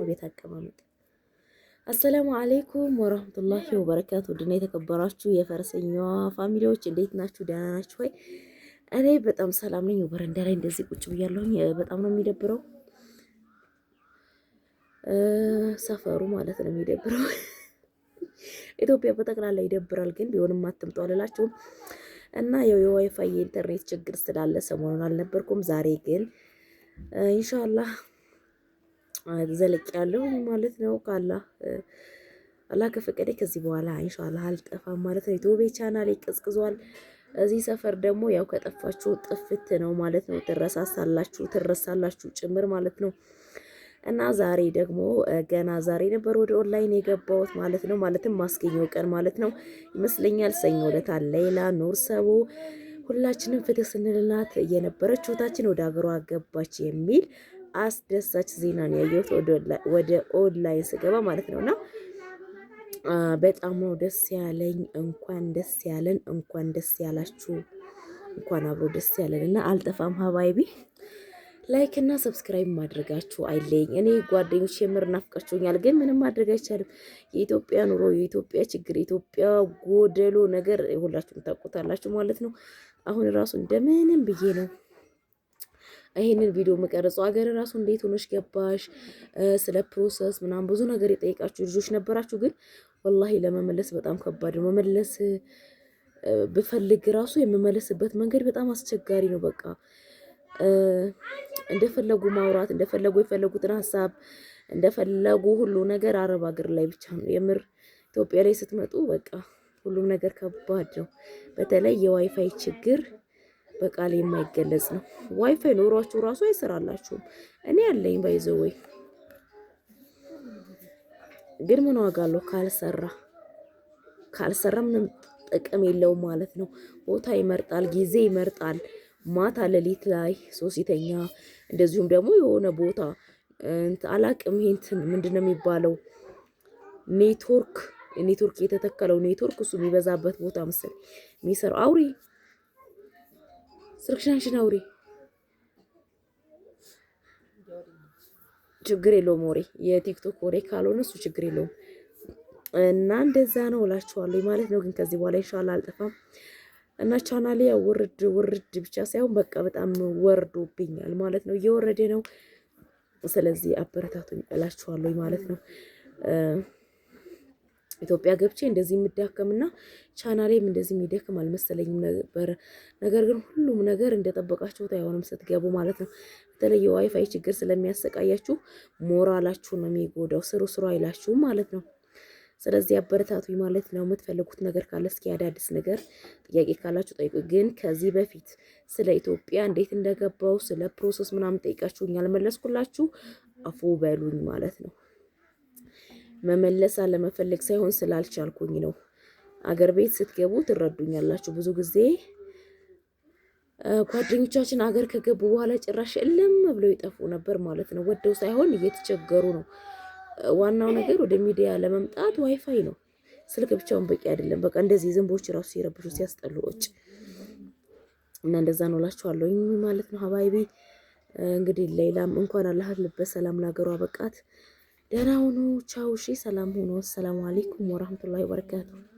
ቤት አቀማመጥ። السلام عليكم ورحمة الله وبركاته። ውድና የተከበራችሁ የፈረሰኛዋ family ዎች እንዴት ናችሁ? ደህና ናችሁ ወይ? እኔ በጣም ሰላም ነኝ። በረንዳ ላይ እንደዚህ ቁጭ ብያለሁኝ። በጣም ነው የሚደብረው ሰፈሩ ማለት ነው የሚደብረው። ኢትዮጵያ በጠቅላላ ይደብራል፣ ግን ቢሆንም አትምጡ አልላችሁም። እና ያው የዋይፋይ የኢንተርኔት ችግር ስላለ ሰሞኑን አልነበርኩም። ዛሬ ግን ኢንሻአላህ ዘለቅ ያለው ማለት ነው። ካላህ አላህ ከፈቀደ ከዚህ በኋላ ኢንሻአላህ አልጠፋም ማለት ነው። ኢትዮጵያ ቻናል ይቀዝቅዟል። እዚህ ሰፈር ደግሞ ያው ከጠፋችሁ ጥፍት ነው ማለት ነው። ትረሳሳላችሁ ትረሳላችሁ ጭምር ማለት ነው። እና ዛሬ ደግሞ ገና ዛሬ ነበር ወደ ኦንላይን የገባሁት ማለት ነው። ማለትም ማስገኘው ቀን ማለት ነው ይመስለኛል። ሰኞ ዕለት ሌላ ኑር ሰቦ ሁላችንም ፍትህ ስንልናት የነበረች እህታችን ወደ ሀገሯ ገባች የሚል አስደሳች ዜና ነው ያየሁት ወደ ኦንላይን ስገባ ማለት ነውና በጣም ነው ደስ ያለኝ። እንኳን ደስ ያለን፣ እንኳን ደስ ያላችሁ፣ እንኳን አብሮ ደስ ያለን እና አልጠፋም حبايبي like እና subscribe ማድረጋችሁ አይለኝ። እኔ ጓደኞች የምር ናፍቃችሁኛል፣ ግን ምንም ማድረግ አይቻልም። የኢትዮጵያ ኑሮ፣ የኢትዮጵያ ችግር፣ የኢትዮጵያ ጎደሎ ነገር ሁላችሁም ታውቁታላችሁ ማለት ነው። አሁን ራሱ እንደምንም ብዬ ነው ይሄንን ቪዲዮ መቀረጹ። ሀገር ራሱ እንዴት ሆነሽ ገባሽ፣ ስለ process ምናምን ብዙ ነገር የጠየቃችሁ ልጆች ነበራችሁ። ግን والله ለመመለስ በጣም ከባድ ነው። መመለስ ብፈልግ ራሱ የምመለስበት መንገድ በጣም አስቸጋሪ ነው። በቃ እንደፈለጉ ማውራት እንደፈለጉ የፈለጉትን ሀሳብ እንደፈለጉ ሁሉ ነገር አረብ ሀገር ላይ ብቻ ነው። የምር ኢትዮጵያ ላይ ስትመጡ በቃ ሁሉም ነገር ከባድ ነው። በተለይ የዋይፋይ ችግር በቃል የማይገለጽ ነው። ዋይፋይ ኖሯችሁ ራሱ አይሰራላችሁም። እኔ ያለኝ by the way ግን ምን ዋጋ አለው ካልሰራ ካልሰራ ምንም ጥቅም የለውም ማለት ነው። ቦታ ይመርጣል፣ ጊዜ ይመርጣል። ማታ ሌሊት ላይ ሰው ሲተኛ፣ እንደዚሁም ደግሞ የሆነ ቦታ አላቅም፣ ይሄ እንትን ምንድን ነው የሚባለው ኔትወርክ ኔትወርክ የተተከለው ኔትወርክ እሱ የሚበዛበት ቦታ መሰለኝ የሚሰራው። አውሪ ስልክሽን አውሪ፣ ችግር የለውም። ወሬ የቲክቶክ ወሬ ካልሆነ እሱ ችግር የለውም። እና እንደዛ ነው እላችኋለሁ ማለት ነው። ግን ከዚህ በኋላ ኢንሻአላህ አልጠፋም። እና ቻናሌ ያው ውርድ ውርድ ብቻ ሳይሆን በቃ በጣም ወርዶብኛል ማለት ነው፣ እየወረደ ነው። ስለዚህ አበረታቱኝ እላችኋለሁ ማለት ነው። ኢትዮጵያ ገብቼ እንደዚህ የምዳከምና ቻናሌም እንደዚህ የሚደክም አልመሰለኝም ነበር። ነገር ግን ሁሉም ነገር እንደጠበቃችሁት አይሆንም ስትገቡ ማለት ነው። በተለይ የዋይፋይ ችግር ስለሚያሰቃያችሁ ሞራላችሁ ነው የሚጎዳው። ስሩ ስሩ አይላችሁም ማለት ነው። ስለዚህ አበረታቱኝ ማለት ነው። የምትፈልጉት ነገር ካለ እስኪ አዳዲስ ነገር ጥያቄ ካላችሁ ጠይቁ። ግን ከዚህ በፊት ስለ ኢትዮጵያ እንዴት እንደገባው ስለ process ምናምን ጠይቃችሁኝ ያልመለስኩላችሁ አፉ በሉኝ ማለት ነው። መመለስ አለመፈለግ ሳይሆን ስላልቻልኩኝ ነው። አገር ቤት ስትገቡ ትረዱኛላችሁ። ብዙ ጊዜ ጓደኞቻችን አገር ከገቡ በኋላ ጭራሽ እልም ብለው ይጠፉ ነበር ማለት ነው። ወደው ሳይሆን እየተቸገሩ ነው። ዋናው ነገር ወደ ሚዲያ ለመምጣት ዋይፋይ ነው። ስልክ ብቻውን በቂ አይደለም። በቃ እንደዚህ ዝንቦች ራሱ ሲረብሹ ሲያስጠሉ እጭ እና እንደዛ ነው እላችኋለሁ ማለት ነው። حبايبي እንግዲህ ሌላም እንኳን አላህ በሰላም ለሀገሯ አበቃት። ደህና ሁኑ። ቻው። እሺ፣ ሰላም ሁኑ። السلام عليكم ورحمة الله وبركاته።